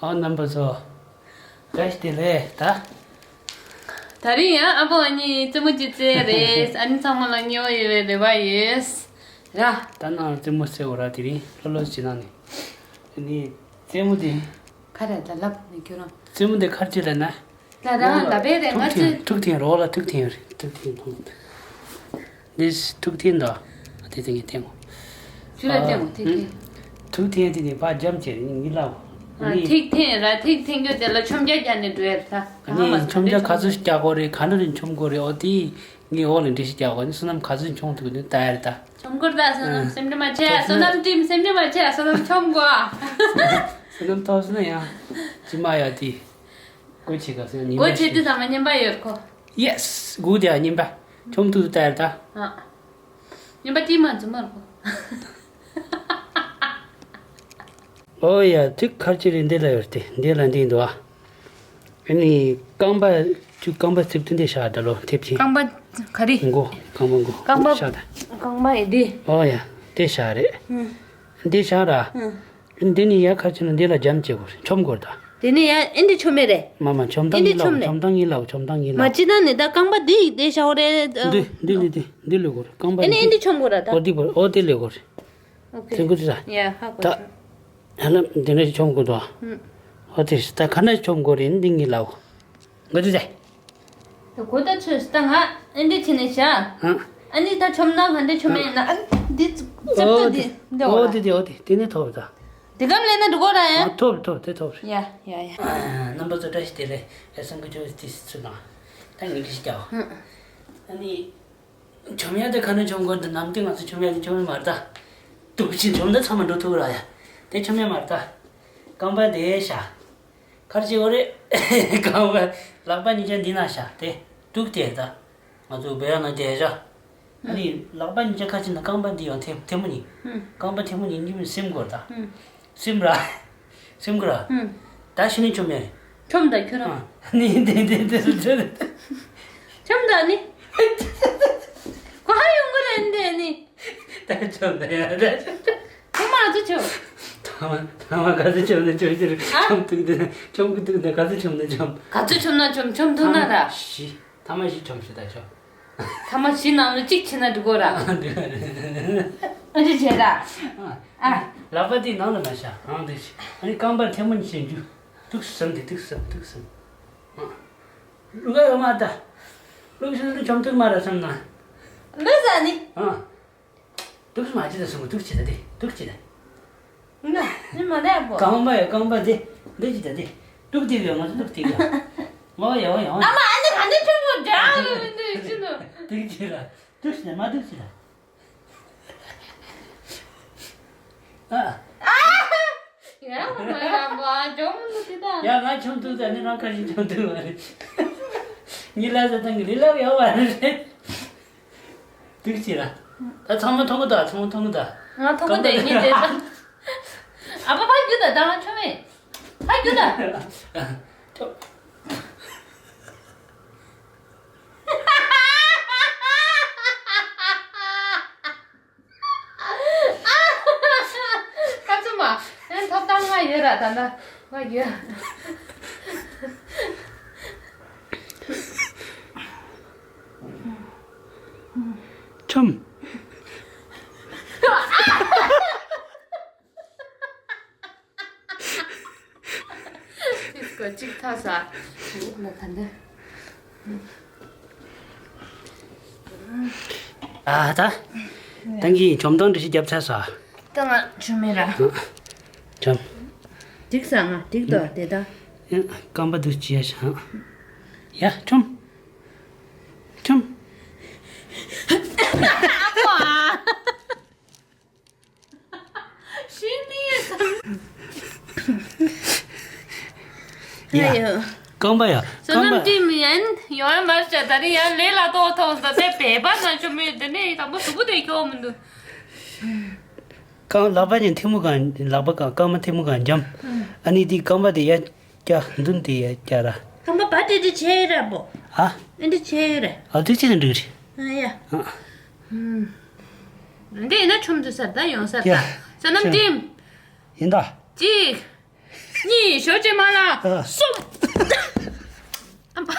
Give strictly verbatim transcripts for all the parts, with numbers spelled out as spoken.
ཨ། རྣམ་པ་ཚོ། བཀྲ་ཤིས་བདེ་ལེགས་ད། ད་རིང་ཡང་ཨ་ཕོ་ཨ་ནེ་རྩེད་མོ་ཅིག་རྩེ་རེད། ཨ་ནི་ཚང་མ་ལ་མཉེས་པོ་ཡོད་པའི་རེ་བ་ཡོད། ར། ད་ནང་རྩེད་མོ་རྩེ་འོ་ར། དེ་རིང་ལྷོད་ལྷོད་བྱེད་ན་ནི། ཨ་ནི་རྩེད་མོ་དེ། ག་རེ་ད་ལབ་ནི་ཁྱོད་རང་། རྩེད་མོ་དེ་ག་རེ་ལབ་ན། ད་རང་ལབ་པས་རེད། ང་ཚོས་ཐུག་འཐེན་རོགས་ལ་ཐུག་འཐེན་རེད། ཐུག་འཐེན་ཐུག་འཐེན། འདི་ཐུག་འཐེན་དང་། དེ་དེ་ངས་འཐེན་གོ། ཁྱོད་ལ་འཐེན་གོ། ཐུག་འཐེན། ཐུག་འཐེན་དེ་ནི་ཕར་འཇམ་བྱས་ནི་ལ། ཨ་ནི་ཐིག་འཐེན་ར། ཐིག་འཐེན་རྒྱུ་དེ་ལ་མཆོང་རྒྱ་རྒྱག་ནས་འགྲོ་ཡ་རེད་ད། ཨ་ནི་མཆོང་རྒྱ་ག་ཚོད་རྒྱག་དགོས་རེད། ག་འདྲ་རེ་མཆོང་དགོས་རེད། ཨོ་དེ་ངས་འོག་ལ་འགྲེལ་བཤད་རྒྱག་གོ། ནི་བསོད་ནམས་ག་ཚོད་མཆོང་ཐུབ་ནི་ད་ཡ་རེད་ད། མཆོང་དགོས་ད། བསོད་ནམས་སེམས་ཁྲལ་མ་བྱེད། བསོད་ནམས་ཁྲིམས་སེམས་ཁྲལ་མ་བྱེད། བསོད་ནམས་མཆོང་དགོས་ཨ། བསོད་ནམས་ཐོབ་སོང་ན་ཡང་ཅི་མ་ཡ་དེ། སྒོ་ཕྱེ་ག་སོང་ཉིན་པ་སྒོ་ཕྱེ་དུས་ཚང་མ་ཉན་པ་ཡོད་ཁོ། ཡེས། སྒུག་དེ་ཨ་ཉིན་པ། མཆོང་ཐུག་ཏུ་ལྟ་ཡར་ད། ཨ། ཉིན་པ་ཏི་མ་འཛུམ་མར་ཁོ། ཨོ་ཡ། ཐིག་ཁར་ཅི་རེད། འདི་ལ་ཡོད་དེ། འདི་ལ་འདི་འདུག་ཨ། ཨ་ནི་རྐང་པ། ཁྱོད་རྐང་པ་ཚིག་ཏུ་འདི་བཞག་ད་ལོ་ཐེབས་ཆེན། རྐང་པ་ག་རེ། མགོ། རྐང་པ་མགོ། རྐང་པ་བཞག་ད། རྐང་པ་ཡི་འདི། ཨོ་ཡ། འདི་བཞག་རེད། ཨུ། འདི་བཞག་ར། ཨུ། འདི་ནི་ཡ་ཁ་ཆེ་ན་འདི་ལ་འཇམ་བྱེད་དགོས་རེད། མཆོང་དགོས་རེད་ད། དེ་ནི་ཡ་ཨེ་འདི་མཆོང་མེད་རེད། མ་མ་མཆོང་སྟངས་ཨེ་འདི་ཡིན་ལ། མཆོང་མེད། མཆོང་སྟངས་ཡིན་ལ། མཆོང་སྟངས་ཡིན་ལ། མ་ཅི་ད་ནི་ད་རྐང་པ་འདི་ཡི་འདི་ཤའོ་རེད། འདི་འདི་འདི་འདི་འདི་ལོས་དགོས་རེད། རྐང་པ་ཨེ་ནི་འདི། ཨེ་འདི་མཆོང་དགོས་རེད་ད། ཨོ་འདི་དགོས་རེད། ཨོ་འདི་ལོས་དགོས་རེད། ཨོ་ཁེ། ཚིག་གུ་ཚིག་ས། ཡ་ཧ་གོ་ད། སོང་། ཡ་ན་འདི་འདྲ་ཞིག་མཆོང་དགོས་ད། ཨུ། ཨོ་དེ་ད་ག་འདྲ་མཆོང་དགོས་རེད། འདི་ངའི་ལའོ། ང་ཚོ་ཚེ། ད་གོ་ད་ཚོས་ད་ང་ཨེ་འདྲ་བྱས་ནས་བཞག་ཨ། ཨ་ནི་ད་མཆོང་ན་ག་འདྲ་མཆོང་མེད་ན། ཨ་ནི་འདི་ཙབ་ཙབ་འདི་འདི་འོ་འོ་ར། དེ་དེ་འོ་དེ་དེ་ནས་ཐོབ་ད། དེ་གམ་ལས་ན་འགྲོ་གོ་ར་ཡ། ཨ་ཐོབ་ཐོབ་དེ་ཐོབ་རེད། ཡ་ཡ་ཡ། རྣམ་པ་ཚོ་བཀྲ་ཤིས་བདེ་ལེགས། ཨེ་སང་གི་ཅོ་དེ་སུ་དང་། ད་ངས་འདི་ཞིག་རྒྱག་ཨ་ནི། མཆོང་ཡ་དེ་ག་ནས་མཆོང་དགོས་འདི། ནམ་དུས་ང་ཚོ་མཆོང་ཡ་དེ་མཆོང་ཡ་མ་རེད་ད། དུག་ཅིག་མཆོང་ད་ཚང་མ་འགྲོ་ཐུབ་ར་ཡ། དེ་མཆོང་ཡ་མ་རེད་ད། རྐང་པ་དེ་བཞག་ཁར་ཅི་འོ་རེད། རྐང་པ། ལག་པ་གཉིས་ཆ་འདི་ན་བཞག་དེ། དུག་དེ་ད། ང་ཚོ་བེ་ར་ན་དེ་བཞག་ཨ་ནི་ལག་པ་གཉིས་ཆ་ཁ་ཅིག་ན་རྐང་པ་འདི་ཡང་ཐེ་ཐེ་མོ་གཉིས། ཨུ། རྐང་པ་ཐེ་མོ་གཉིས་གཉིས་སིམ་དགོས་ད། ཨུ། སིམ་ར། སིམ་གི་ར། ཨུ། ད་ཤི་ནི་ཆོམ་ཡ་རེད། ཆོམ་ད་ཁྱོད་རང་། ཨ་ནི་འདི་འདི་འདི་འདི་འདི། ཆོམ་ད་ནི། ཁོ་ཧ་ཡོང་གི་རེད་འདི་ནི། ད་ཆོམ་ད་ཡ་ད། ཁོ་མ་ཚོ་ཆོམ། ཐ་མ་ཐ་མ་ག་ཚོད་ཆོམ་ནི་ཆོམ་ཅི་རེད། ཨ། ཆོམ་ཐུག་འདི་ཆོམ་གི་ཐུག་འདི་ག་ཚོད་ཆོམ་ནི་ཆོམ། ག་ཚོད་ཆོམ་ན་ཆོམ། ཆོམ་ཐུག་ན་ར། ཐ་མ་བཞི། ཐ་མ་བཞི་ཆོམ་ཤི་ད་ཆོམ། ཐ་མ་བཞི་ནང་ལ་གཅིག་བྱེད་ན་འགྲིག་གོ་ར། ཨ་འདི་རེད། ཨ་འདི་བྱེད་ར། ཨ། ཨ། ལག་པ་དེ་ནང་ལ་མ་བཞག་ཨང་འདི་བྱེད། ཨ་ནི་རྐང་པ་ཐལ་མོ་གཉིས་བྱེད་རྒྱུ། ཐུག་སམ་དེ་ཐུག་སམ་ཐུག་སམ། ཨ། ལུག་ག་ཡོད་མ་ད། ལུག་ཤི་ལུག་ཆོམ་ཐུག་མ་ར་སམ་ན། ལུག་ཟ་ནི། ཨ། ཐུག་མ་ཅི་ད་སོང་། ཐུག་ཅི་ད་དེ་ཐུག་ཅི་ད། ང་ནི་མ་ནས་པོ། རྐང་པ་ཡོད། རྐང་པ་འདི་འདི་ཅི་ད་དེ། ཐུག་དེ་ཡོད། ང་ཚོ་ཐུག་དེ་ཡོད། ང་ཡོད་ཡོད། ཨ་མ་ཨ་ནི་ག་ནས་ཆུང་བོ་འདྲ་འདི་ཅི་ནོ། ཐུག་ཅི་ལ། ཐུག་ཅི་ལ་མ་ཐུག་ཅི་ལ། ཨ། ཡ་ཧོ་མ་ཡ་བ་ཇོ་མོ་ནུ་ཏི་ད། ཡ་ང་ཆུང་ཐུག་ད་ནི་རང་ཁ་ཞིག་ཆུང་ཐུག་བ་རེད། ཉི་ལ་ཟ་ཐང་གི་ལི་ལ་ཡོད་བ་རེད། ཐུག་ཅི་ལ། ད་ཚང་མ་མཐོང་གི་ད། ཚང་མ་མཐོང་གི་ད། ང་མཐོང་གི་ད་ཡིན་དེ་ད། ཨ་ཕ་ཕ་རྒྱུ་ད་ད་ང་ཆོ་མེད། ཕ་རྒྱུ་ད། ཨ། ཆོ། ཁ་ཚུ་མ། ཨེ་ཐོབ་ཐང་ང་ཡོད་ར་ད་ན། ང་ཡོད། ཆོམ། ཅིག་ཀོ་ཅིག་ཐ་ས། ལ་ད་འདི། ཨ་ད། ཏང་གི་ཆོམ་ཐང་འདྲི་ཞིག་རྒྱབ་ཚར་སོ། ཏང་ང་ཆོ་མེད་ར། ཆོམ། འགྲིག་ས་ང་འགྲིག་ཏོ་དེ་ད། རྐང་པ་འདུག་ཅི་ཡ་ཤང་། ཡ་ཆོམ། ཆོམ། ཤི་ནི་ཡ། ཡ་ཡ། རྐང་པ་ཡ། བསོད་ནམས་རྐང་པ། ཀྲིམ་ཡན་ཡོང་ཡ་མར་བྱ། ད་རེས་ཡང་ལས་ལ་ཏོག་ཐོག་ད་དེ་བེ་བ་ན་ཆོ་མེད། དེ་ནས་དང་པོ་གཟུགས་པོ་དེ་ཁྱོག་མི་འདུག་རྐང་ལག་པ་ནི་ཐལ་མོ་གང་། ལག་པ་གང་། རྐང་པ་ཐལ་མོ་གང་འཇམ། ཨ་ནི་དེ་རྐང་པ་དེ་ཡ་སྐྱ། མདུན་དེ་ཡ་སྐྱ་ར། རྐང་པ་བ་དེ་དེ་ཆེ་ར་པོ། ཨ། ཨེ་འདི་ཆེ་ར། ཨ་དེ་ཆེ་ན་འགྲིག་རེད། ཨ་ཡ། ཨ། འདི་ཡིན་ན་ཆོམ་དུ་སར་ད་ཡོང་སར་ད། ཡ། བསོད་ནམས་ཀྲིམ། ཡིན་ད། གཅིག་གཉིས། ཞོ་ཅེ་མ་ལ། ཨ། གསུམ། ཨ་མ།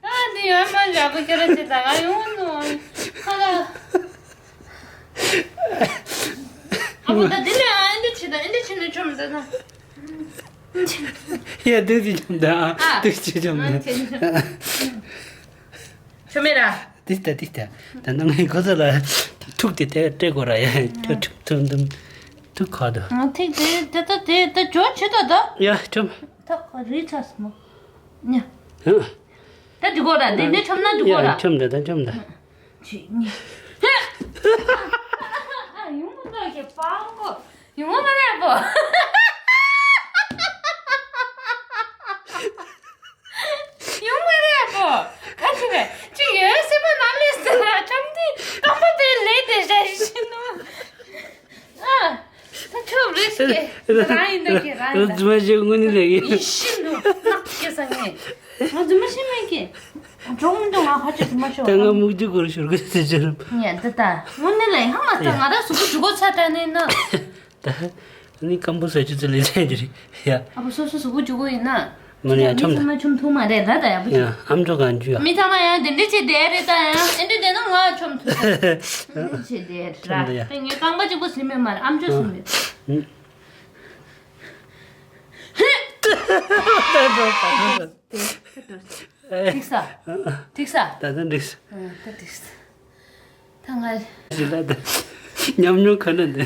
ཨ་འདི་ཡོད་མ་འདྲ་པོ་ཁྱོད་ར་ཅི་ད་ག་ཡོང་ནོ། ཁ་ལ། ཨ་མ་ད་འདི་ལས་ཨ་འདི་ཆི་ད་འདི་ཆི་ནི་ཆོམ་ད་ན། ཡ་འདི་ཅི་ཆོམ་ད། ཨ་འདི་ཆི་ཆོམ་ད། ཆོ་མེད་ར། ཏིས་ཏ་ཏིས་ཏ། ད་ནང་ངའི་ཁོ་ཚོ་ལ་ཐུག་དེ་དེ་སྤྲད་དགོས་ར་ཡ། ཐུག་ཐུག་ཐུག་འདུམ་ཐུག་ཁ་དོ། ང་ཐིག་དེ་དེ་ད་དེ་ད་ཇོ་ཆི་ད་ད། ཡ་ཆོམ། ད་རི་ཚ་སྨོ། ཉ། ཧ། ད་འགྲིག་གོ་ར་དེ་འདྲ་ཆོམ་ན་འགྲིག་གོ་ར། ཡ་ཆོམ་ད་ད་ཆོམ་ད། གཅིག་གཉིས། ཧེ། ཡོང་གི་འདུག་གི་སྤང་གོ། ཡོང་མ་རེད་པོ། ཡོང་མ་རེད་པོ། ག་ཅི་རེད། ཅི་ཡོད་སེམས་པ་ནང་ལས་ཟེར་ན་ཁྲམ་དེ་རྐང་པ་དེ་ལས་དེ་རེད་ཤི་ནོ། ཨ། ད་ཁྱོད་རེད་ཤི། རང་ཡིན་ན་ཁྱེད་རང་ཡིན་ན། རྫུན་མ་བཤད་དངོས་གནས་ལས་ཡིན། ཡིན་ཤི་ནོ་ནག་སྐྱེ་ས་ངས། ང་རྫུན་མ་བཤད་མེད་ཀི། འགྲོ་མི་འདུག་ང་ཧ་ཅང་རྫུན་མ་བཤད་པ། ད་ང་མུག་ཆུ་གུར་ཤོར་གི་ཟེར་ཅི་རུ། ཉན་ད་ད། དངོས་གནས་ལས་ཧ་མ་ད་ང་རང་གཟུགས་པོ་འཇུ་གོ་ཚ་ད་ནས་ན། ད། ནི་སྐམ་པོ་ཟ་ཆུ་ཚོད་ལས་ལས་འདི་རེད་ཡ། ཨ་ཕོ་སོ་སོ་གཟུགས་པོ་འཇུ་གོ་ཡིན་ན། མ་ནི་ཡ་མི་ཆོམ་ཚང་མ་ཆོམ་ཐུབ་མ་རེད་ད་ད་ཡ་ཕོ། ཡ་ཨམ་ཅོག་གང་འཇུ་ཡ། མི་ཚང་མ་ཡང་དེ་འདྲ་བྱེད་བསྡད་རེད་ད་ཡ། ཨེ་འདྲ་བསྡད་ན་ང་ཆོམ་ཐུབ་ད། ཨེ་འདྲ་བྱེད་བསྡད་ར། ཆོམ་ད་ཡ། ད་ངས་རྐང་པ་གཅིག་པོ་ཟིན་མེད་མ་རེད་ཨམ་ཅོག་ཟིན་མེད། ཨ། ཧེ། ད་ད་ད་ད། འགྲིག་ས། འགྲིག་ས། ད་ད་འགྲིག་ས། ཨ་ད་འགྲིག་ས། ད་ང་། ཞི་ལ་ད། ཉམས་མྱོང་ག་ན་འདི།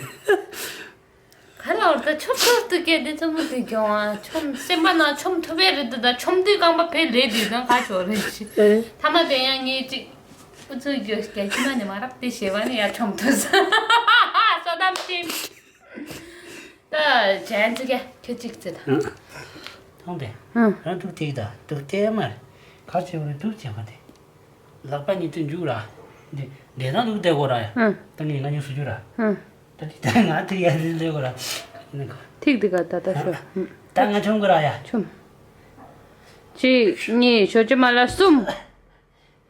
ག་ལ་བར་ད་ཆོམ་ཐུབ་ཏུ་སྐད་འདི་ཙམ་མོ་དེ་གྱོང་ཨ། ཆོམ་སེམས་པ་ན་ཆོམ་ཐུབ་པའི་རེད་ད། ཆོམ་དུས་རྐང་པ་ཕེ་ལེ་དུས་ད་ག་ཆོག་རེད་ཤི། ཨེ། ཐ་མ་དེ་ཡང་ངས་ཅིག་ཨུ་ཚུགས་རྒྱོ་རྒྱ་ཁྱི་མ་ནི་མ་རབས་དེ་ཞེ་བ་ནི་ཡ་ཆོམ་ཐུབ་ས། བསོད་ནམས་ཅན། ད་ཇན་ཙི་ཀེ་ཁྱོད་གཅིག་ཙི་ད། ཨང་། མཐོང་དེ། ཨང་། རང་ཐུག་ཐིག་ད་ཐུག་ལྟས་མ་རེད། ག་ཆེ་བ་རེད་ཐུག་ཆེ་བ་དེ། ལག་པ་གཉིས་དུ་འཇུག་ར། འདི་འདི་ད་ཐུག་བསྡད་གོ་ར་ཡ། ཨང་། ད་ངས་ང་གཉིས་སུ་འཇུག་ར། ཨང་། ད་འདི་ད་ང་ཐིག་ཡ་འདི་བསྡད་གོ་ར། ཐིག་འདི་ག་ད་ད་ཤོ། ད་ང་ཆོམ་གོ་ར་ཡ། ཆོམ། གཅིག་གཉིས་ཞོ་ཅི་མ་ལ་གསུམ།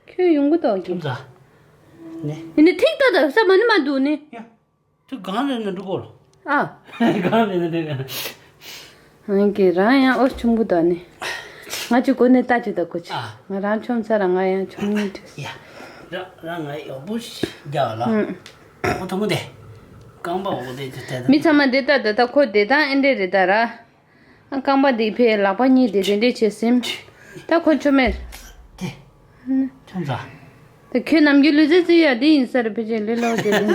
ཁྱོད་ཡོང་གི་ཏོག་གི། ཐུག་ད། ནི། ཡིན་ནི་ཐིག་ད་ད་ས་མ་ནི་མ་འདུག་ནི། ཡ། དུ་གང་ལས་ན་འགྲོ་གོ་ལ། ཨ། གང་ལས་ན་འགྲོ་ག་ང་གི་རང་ཡང་ཨོ་ཆུང་གུ་དོ་ནི། ང་ཅི་གོ་ནི་ལྟ་ཅི་ད་གོ་ཅི། ཨ། ང་རང་ཆོམ་ས་ར་ང་ཡང་ཆོམ་ནི་དུ། ཡ། ར་ར་ང་ཡག་པོ་ཞིག་རྒྱག་ལ། ཨུ། ཨོ་ཐུང་གུ་དེ། རྐང་པ་འོ་དེ་ཅི་དེ་ད། མི་ཚང་མ་དེ་ལྟ་དེ་ལྟ་ཁོ་དེ་དང་ཨེ་འདྲེ་རེད་ད་ར། ཨ་རྐང་པ་འདི་ཕའི་ལག་པ་གཉིས་འདི་རེ་འདྲེ་བྱེད་སེམས། ད་ཁོ་ཆོ་མེད། དེ། ཆང་ཚ། ད་ཁྱོད་ནམ་རྒྱུན་ལུས་རྩལ་རྩེ་ཡ་འདི་ཡིན་ས་རེད་ཕལ་ཆེར་ལུས་ལོག་དེ་རེད།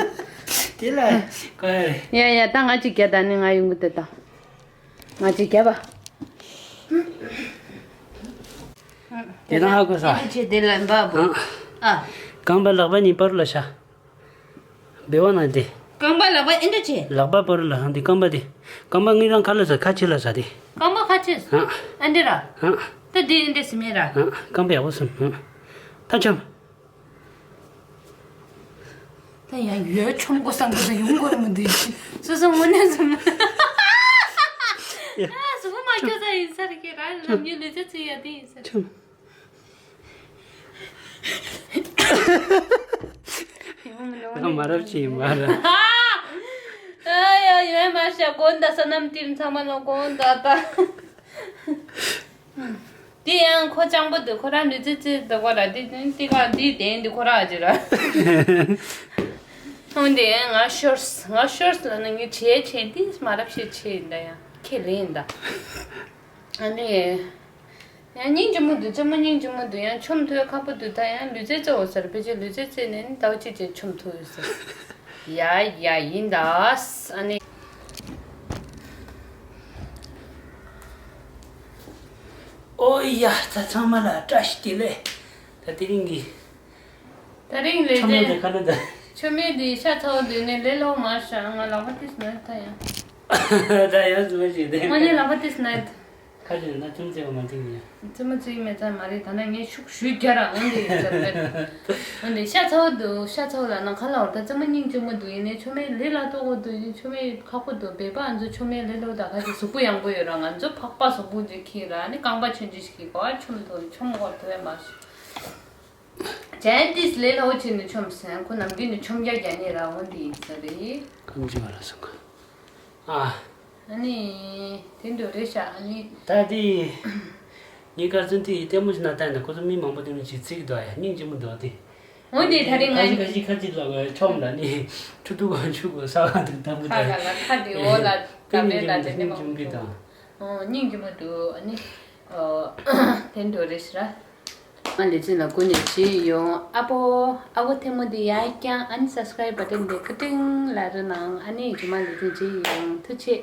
དེ་ལ་ཀ་ཡ་རེད། ཡ་ཡ་ད་ང་ཅིག་རྒྱ་ད་ནི་ང་ཡོང་གི་དེ་དང་། ང་ཅིག་རྒྱ་བ། དེ་དང་ཧ་གོ་ས། དེ་ཆེ་དེ་ལ་འབའ་བོ། ཨ། ཨ། རྐང་པ་ལག་པ་གཉིས་བར་ལ་བཞག་འབེལ་བ་ན་དེ། རྐང་པ་ལག་པ་ཨེ་འདྲ་བྱེད། ལག་པ་བར་ལ་འདི་རྐང་པ་དེ། རྐང་པ་ངའི་རང་ཁ་ལ་ཟ་ཁ་ཕྱི་ལ་ཟ་དེ། རྐང་པ་ཁ་ཕྱི། ཨ། ཨེ་འདྲ་ར། ཨ། ད་དེ་ཨེ་འདྲ་སི་མེད་ར། ཨ། རྐང་པ་ཡག་པོ་སོང་། ཨ། ད་ཆོམ། ད་ཡང་ཡོད་ཆོམ་གོ་སང་གོ་སང་ཡོང་གོ་ར་མི་འདུག་ཤི། སོ་སོ་དངོས་གནས་སོང་། ཡ། ཨ་སུ་མ་སྐྱོ་ས་ཡིན་ས་རེད་ཀྱི་ར་ལམ་ཡོད་ལུས་ཚེ་ཚེ་ཡ་དེ་ཡིན་ས་རེད། ཆོམ། ང་མ་རབས་ཅིག་ཡིན་པ་ར། ཨ་ཡ་ཡོད་མ་ཤ་དགོན་ད་ས་ནམ་ཏིར་ཚང་མ་ལོ་དགོན་ད་ད། དེ་ཡང་ཁོ་སྤྱང་པོ་འདུག་ཁོ་རང་ལུས་རྩལ་རྩེད་འདུག་གོ་ར་དེ་དེ་ག་དེ་དེ་འདི་ཁོ་ར་ཅི་ར། ཧོན་དེ་ང་ཤོར་ང་ཤོར་ལ་ན་ངས་བྱེད་བྱེད་དེ་མ་རབས་ཤེས་བྱེད་ཡིན་ད་ཡང་ཁས་ལེན་ཡིན་ད། ཨ་ནི། ཡང་སྙིང་རྗེ་མོ་འདུག་རྩེད་མོ་སྙིང་རྗེ་མོ་འདུག་ཡང་ཆོམ་ཐུབ་ཁག་པོ་འདུག་ད་ཡང་ལུས་རྩལ་རྩེ་འོ་ཟེར་ཕལ་ཆེར་ལུས་རྩལ་རྩེ་ནས་ནི་ཟླ་བ་གཅིག་ཅིག་ཆོམ་ཐུབ་ཡོད་ཟེར། ཡ་ཡ་ཡིན་ད། ཨ་ནི། ཨོ་ཡ་ད་ཚང་མ་ལ་བཀྲ་ཤིས་བདེ་ལེགས། ད་དེ་རིང་གི་ད་རིང་ལས་ཆོམ་དེ་ཁ་ན་ད། ཆོ་མེད་འདི་ཤ་ཚ་བོ་འདི་ནས་ལས་ལོག་མ་ཤ་ང་ལག་པ་ཏིས་ན་ད་ཡང་། ད་ཡང་ཟུ་བ་ཞིག་དེ། ང་ནི་ལག་པ་ཏིས་ན་ད། ཁ་ཅིག་ན་ཅུང་ཙེ་བ་མ་འཐེན་ཡ། ཙེ་མ་ཙེ་མེད་ཙང་མ་རེད་ད་ན་ངས་ཤུགས་ཞུས་རྒྱ་ར་འོན་ཏེ་ཡིན་ས་རེད། འོན་ཏེ་ཤ་ཚ་བོ་འདུག་ཤ་ཚ་བོ་ལ་ན་ཁ་ལ་བར་ད་ཙེ་མ་སྙིང་རྗེ་མོ་འདུག་ཡིན་ནའི་ཆོ་མེད་ལས་ལ་ལྟོ་གོ་འདུག་ཡིན་ཆོ་མེད་ཁག་པོ་འདུག་བེ་པ་ཨ་ཚོ་ཆོ་མེད་ལས་ལོ་ད་ཁ་ཅིག་གཟུགས་པོ་ཡང་པོ་ཡོད་ར་ང་ཚོ་ཕག་པ་གཟུགས་པོ་ཅིག་ཁྱེར་ར་ནི་རྐང་པ་ཆུང་ཆུང་ཞིག་གིས་གོ་བ་ཆོམ་ཐུབ་ཆོམ་གོ་ཐུབ་ཡ་མ་ཤི། ཇན་ཏིས་ལས་ལ་བོ་ཆེ་ནི་ཆོམ་སེང་ཁོ་ནམ་རྒྱུན་ནི་ཆོམ་རྒྱ་རྒྱ་ནི་ར་འོན་ཏེ་ཡིན་ས་རེད། ཁམ་ཅི་བ་ལ་སོང་ག་ཨ། ཨ་ནི། དེ་འདྲ་རེད་ཤག་ཨ་ནི། ད་དེ། ངའི་ཀར་ཚོན་དེ་ལྟད་མོ་ཞིག་ན་ལྟ་ན་ཁོ་ཚོ་མི་མང་པོ་དེ་མི་ཅིག་ཚིག་འདུག་ཡ། སྙིང་རྗེ་མོ་འདུག་དེ། འོ་དེ་ད་རིང་ང་ཁ་ཅིག་ཁ་ཅིག་ཁ་ཅིག་ལ་གོ་ཆོམ་ལ་ནི་ཁྲུ་ཏུ་གོ་ཆུ་གོ་ས་ག་དུ་ད་མོ་ཁ་ད་ག་ལ་ཁ་དེ་འོ་ལ་ད་པེ་ད་དེ་ནི་མང་པོ་འདུག་འོ་སྙིང་རྗེ་མོ་འདུག་ཨ་ནི། དེ་འདྲ་རེད་ཤག་ང་ལེ་ཚན་ལ་སྒུག་ནས་བྱས་ཡོང་། ཨ་པོ། ཨ་ཁུ་ཐལ་མོ་འདི་ཡར་བརྐྱངས། ཨ་ནི་སབ་སི་ཀ་རའིབ་བ་ཊན་འདི་ཀི་ཀྲིང་ལ་རེ་གནང་། ཨ་ནི་རྗེས་མ་ལེ་ཚན་བྱས་ཡོང་། ཐུགས་རྗེ་ཆེ།